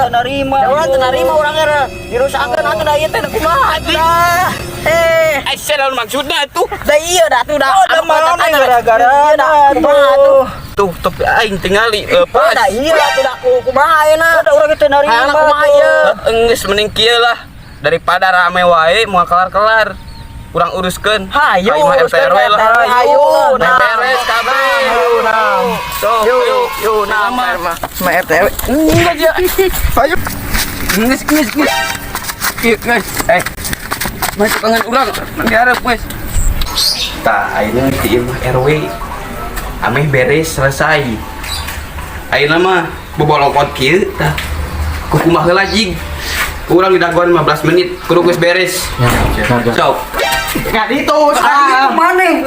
Teu narima. Da urang teu narima, urang ge dirusakeun atuh da ieu teh, da kumaha atuh dah. Eh, Aisyah, lawan maksudna tuh. Da iya dah tuh dah. Oh, da mana gara-gara Iya dah, kumaha atuh. Tuh, tapi aing tingali Oh, lepas. da iya atuh da kumaha ayeuna. Da urang teu narima. Hayangna kumaha ieu? Enggeus, mending kieu lah. Daripada rame wae moal kelar-kelar. Kurang uruskeun. Hayu, Ka imah uruskeun RT RW lah. RT RW. Hayu, nah. Beres kabeh. Nah. So, Yuk, yuk, nah, mah. Sama RT RW. Enggak dia. Ayo. Geus, geus, geus. Kieu, guys. Eh. Masuk tangan urang, diharap, guys. Tah, ayeuna di imah RW. Ameh beres selesai. Ayeuna mah bobolokot kieu tah. Kukumaha heula jig. Urang didagoan 15 menit, kudu geus beres. Sok. Nggak itu, ah, maneh.